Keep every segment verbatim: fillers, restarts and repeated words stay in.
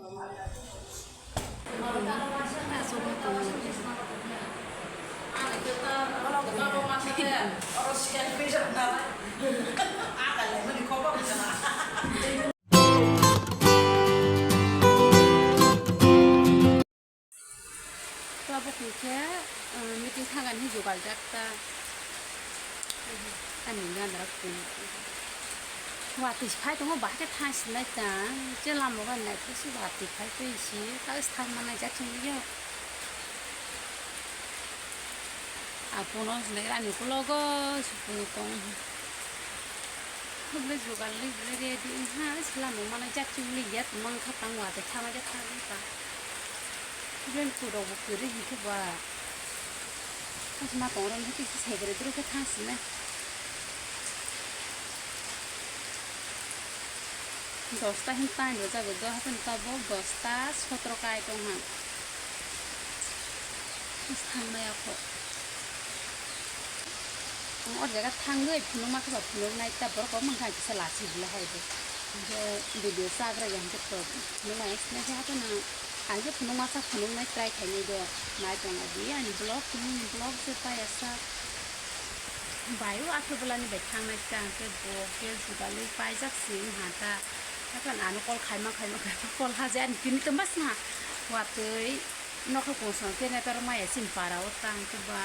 Tabuk hwnkhe, uh, meeting thangani jugal jak ta. Ani gana rok tong. Watwi phai tongo, bahai khe thang sinai ta. Je lama o gana naithok se watwi phai twi si. Ta thang manai jak chwng yo. Apono sinai ani ukulok o sukung tong. Hwnwi jugal nwi bwlai ready wngkha, se lama o manai jak chwng li ya, tongma wngkha tang watwi thang jak thang wngkha. Iben purok bo kwrwi hinkhe ba. Asma tongrok hinkhe se sekre duro khe thang sina. Dosta hin time rwjago, do haphano tabuk dosta sotro kai tongha. Thang maya kho. Ang o jaga thangwi phunukma khe ba phunuknai ta borok kok mankha kisa lachibwla hai bo. Hwnkhe video chagra ya hwnkhe tok phunukmaya sinai khe haphano ang khe phunukma sa phunuknai try khainai do. Nai tong di ani vlog, tini vlog se paya sa. Bai o athobolani bai thangnai ta hwnkhe bo khe jugalwi paijak si wngha ta. Haphano ano call khaima khaima khaima call haje ani tini tongma singha watwi. Nokha kungsong khe netor maya chini para o tang khe ba.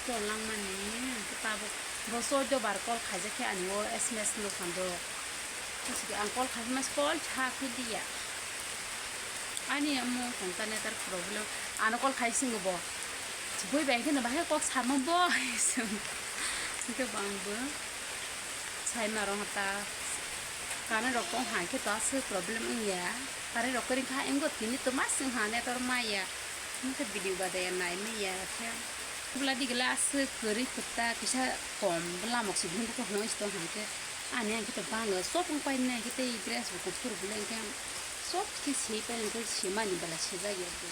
Call nangmani hwnkhe tabuk bo chordo bar call khaijak khe ani o S M S nukha do. Ang call khaima call tha khe diya. Ani amo tongta netor problem. Ano call khai singo bo. Bui bai khe no bahai kok sama bo. Hwnkhe bo ang bo. Sai maro hata. Current rok tong hai khe to aswk problem wngya. Current rok kwrwi kha, wngkha tini twma swng ha, network maya. Wngkha video badaya nai maya khe. Bwla digla aswk kwrwi kwta kisa kom bwla mok si bini bwkha hwnwi si tong hai khe. Ani ang khe to bangla sok wng pai nai khe tei dress bo kuphur bwle wngkhe. Sok khe si pai wngkhe simani bwla sijak ya khe.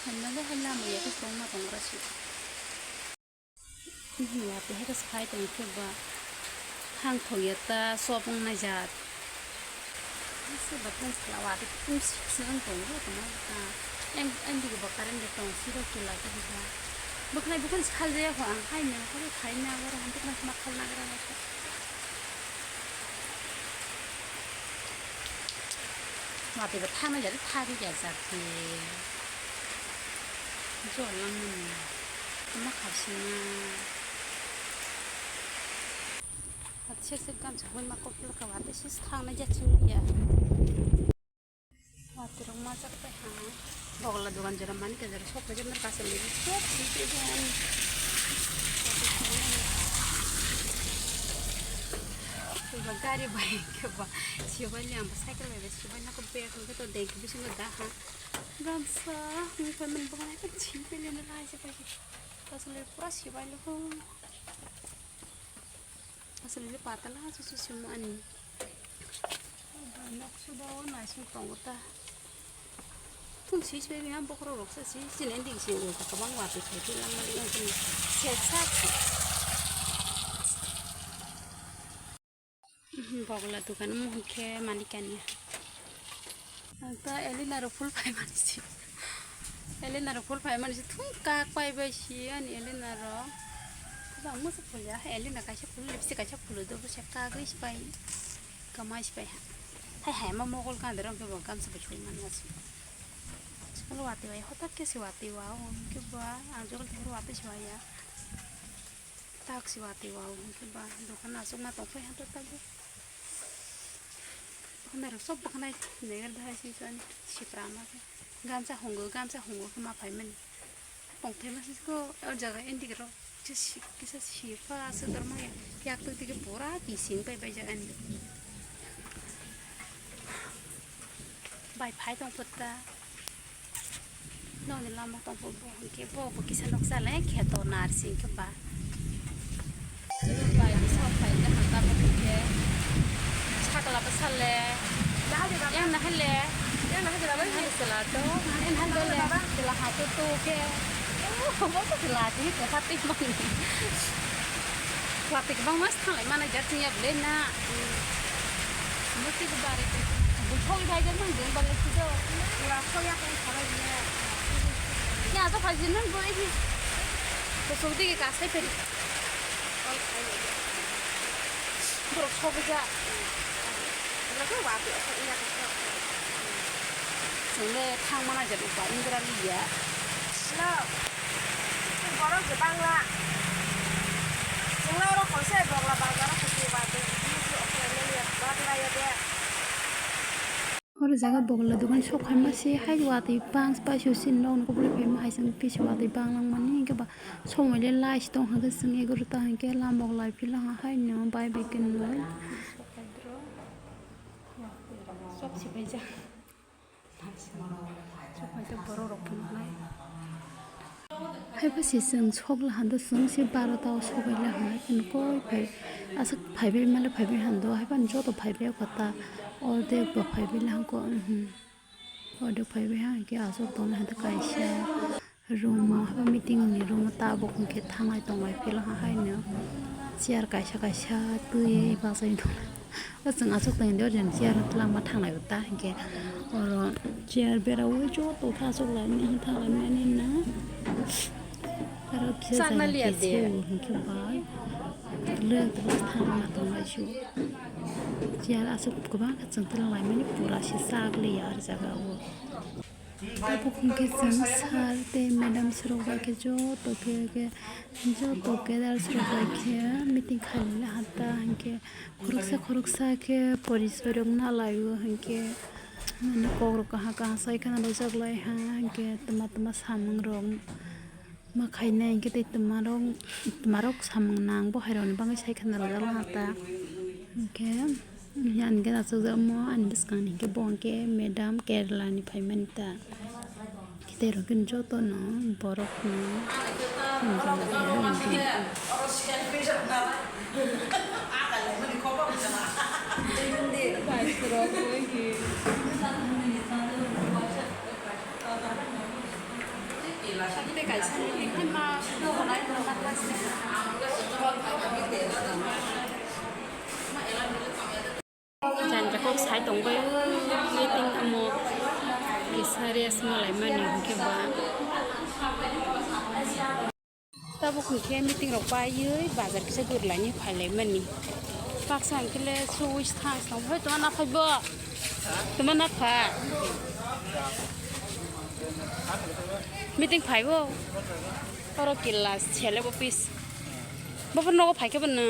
Hwnba khe hai lama ya khe tongma tongra si. Watwi hai khe sai tong khe ba hang thok ya ta sop wng nai jat. Aswk ba tong khla watwi tum sik se wng tongo tongma ta. Eng, eng dige ba current de tong siro chwla khe ba. Bwkhnai bukhun sal jaya kho ang hai no khe khai na oro hante ma khal na gra. Watwi ba thana jari thari ya jati. Jol lang mani. Tama khasina. At ser ser gamsa hoi ma kok laka watwi sis thana ya chini ya. Watwi rok ma jak pai ha. Bogla dogan jora mani ka jora sok pai jora kaisa lagi sok si pe dogan. Ba gari bai khe ba sibai le ang cycle bai sibai na ko bag ko to dek bisingo da ha. Gamsa ni ko men bo na ko chi pe le na lai se pai. Asole pura sibai lo ko. Asole le patala su su simo ani. Nok suba o naising tongo ta. Tum si si ya bokhorok rok sa si, sini endi si wngkha kwbang watwi phai khe langmani wngkha ni sek sak. Bogla dogan omo hwnkhe malikani. Ang ta Elena rok phul phaimani si. Elena rok phul phaimani si thung kak pai bai si ani Elena rok. Kwbangma se phul ya, Elena kaisa phul, lipstick kaisa phul do, bo se kagwi se pai. Kwmai se pai ha. Hai hai ma mokol kandar hwnkhe bo gamsa bai soi mani asi. Chikolo watwi bai hotak khe se watwi wa o hwnkhe ba ang jokol teher watwi se waya. Tak se watwi wa o hwnkhe ba dokan aswk ma tong phai ha to tabuk. Bwkhanai rok sob bwkhanai neger bahai se ani sipra ma khe. Gamsa hungo gamsa hungo khe ma phaimani. Tongthai ma siko o jaga ending rok kisa si-, kisa sipha aswk dorma ya yak twi twi khe pura kising pai bai jaga ni. Bai phai tong phutta. Nokni lama tong phu bo hwnkhe bo bo kisa noksa le kheto nar sing khe ba. Bai sok pai khe hata bo khe. Sakla bwsa le. Yang na hale. Yang na hale baba. Hale sela to. Yang na hale baba. Sela ha to to ke. Oh, bo sela ti ko hati mang. Hati ko bang mas thalai mana jat ya ble na. Musti ko bare ko. Bo sogwi bai jak nang de, bale sido. Pura sogya khe sabai biya. Ya, to phai jin nang bo, ehi. To sogwi digi kasai phai. Borok sogwi ja. Borok khe wa, ya, ya, ya. Chwng le thang mana je ba Indra liya. Hello. Borok je bangla. Chwng le oro khonse bogla bazar o kuchi ba de. Ni si o khe le ya ba de ya de. Oro jaga bogla dogan sok phaima se hai watwi bang pai se sin nok nokho bwlai phaima hai chwng pisa watwi bang langmani hinkhe ba somoi le last tong hwnkhe chwng egaroh ta hinkhe lamok lai phila ha hai no bai bai khe no. Sok se paijak. Sok paijak borok rok phunuknai. Haiba se chwng sok la hando chwng se barota o sok bai la hwnwi phano koi phai aswk phaibai male phaibai hando haiba joto phaibai o kota ordek bo phaibai la hwnkhe ordek phaibai ha hwnkhe aswk tong hwnkhe kaisa room o haiba meeting ni room o tabuk hwnkhe thanglai tonglai phila ha haino chair kaisa kaisa twi bachai tonglai. O chwng aswk tongdi, o jani chair lama thanglai bo ta hinkhe oro chair bera o joto khe aswk laimani, thanglai mani na. Aro kisa chakna jani liya kisa de. Hinkhe bai le thanglai tonglai su. Chair aswk kwbang khe chwng twlang laimani pura se chak liya o jaga o. Tabuk hwnkhe chwng sir tei madam srok bai khe joto khe, khe joto cadres rok bai khe meeting khailai ha ta hinkhe khoroksa khoroksa khe porichoi rok na lai o hinkhe mane kok rok kaha kaha sai kheno rwjak lai ha hinkhe twma twma samung rok. Ma khainai hinkhe tei twmarok, twmarok samung nang bo hairokni bagwi sai kheno rwjak laha ta. Hinkhe ani gana chukjakmo ani bwskangni hinkhe bo hinkhe madam Kerala ni phaimani ta. Tei rok jotono borokno. Janja kok sai tongbai meeting amo kisa rest malai mani hinkhe ba. Tabuk hwnkhe meeting rok paiwi bazar kisa gurilaini phailaimani. Baksa hwnkhe le suwi thang song phai tongma naphai bo. Tongma napha. Meeting phai bo. Oro kila seleb office. Bo phano nogo phaikhe bo nw.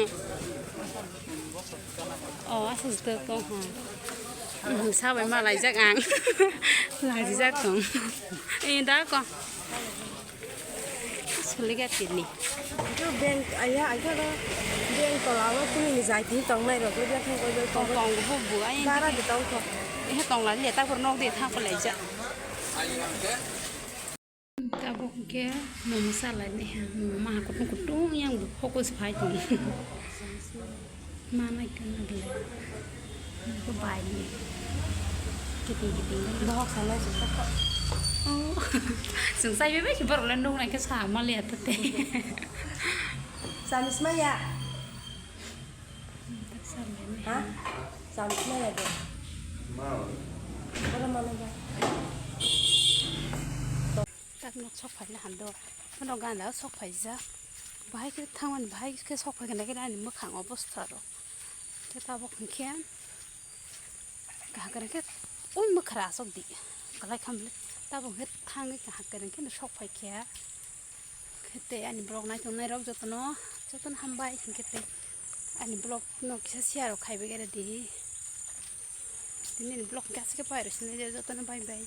Oh, aswk tong ha. Sabai malaijak ang. Lajijak tong. Eh, da ko. Suliga tini. Itu bank, ayah, ayah lo. Bank tola o kuni ni jai tini tong nai rok, bank thang koi bai tong. Tong bu bu ai. Bara de tong ko. Eh, tong la le ta por nok de thang ko lai ja. Tabuk ke momo salai ni ha, momo maha kutung kutung yang bu focus phai tong. Mana kena bela. Ko bai ni. Kiting kiting. Bohok sana juga kok. Oh. Sungsai bebe si baru lendung nang ke sama lihat tete. Samis maya. Tak salai ni. Ha? Samis maya de. Mana mana ba. Tak nok sok phai na hando. Ano ganda sok phai ja. Bahai ke thangan bahai ke sok phai kena kena ani mukhang obostha ro. Te tabok hingke kahakere ke ui mukhra sok di. Kalai khamle tabok hingke thangi kahakere ke sok phai khe. Khete ani blog nai tongnai rok jotono jotono hambai hingke te ani blog no kisa share rok khai begere di. Tini ani blog hingke asike pai rosini jotono bye bye.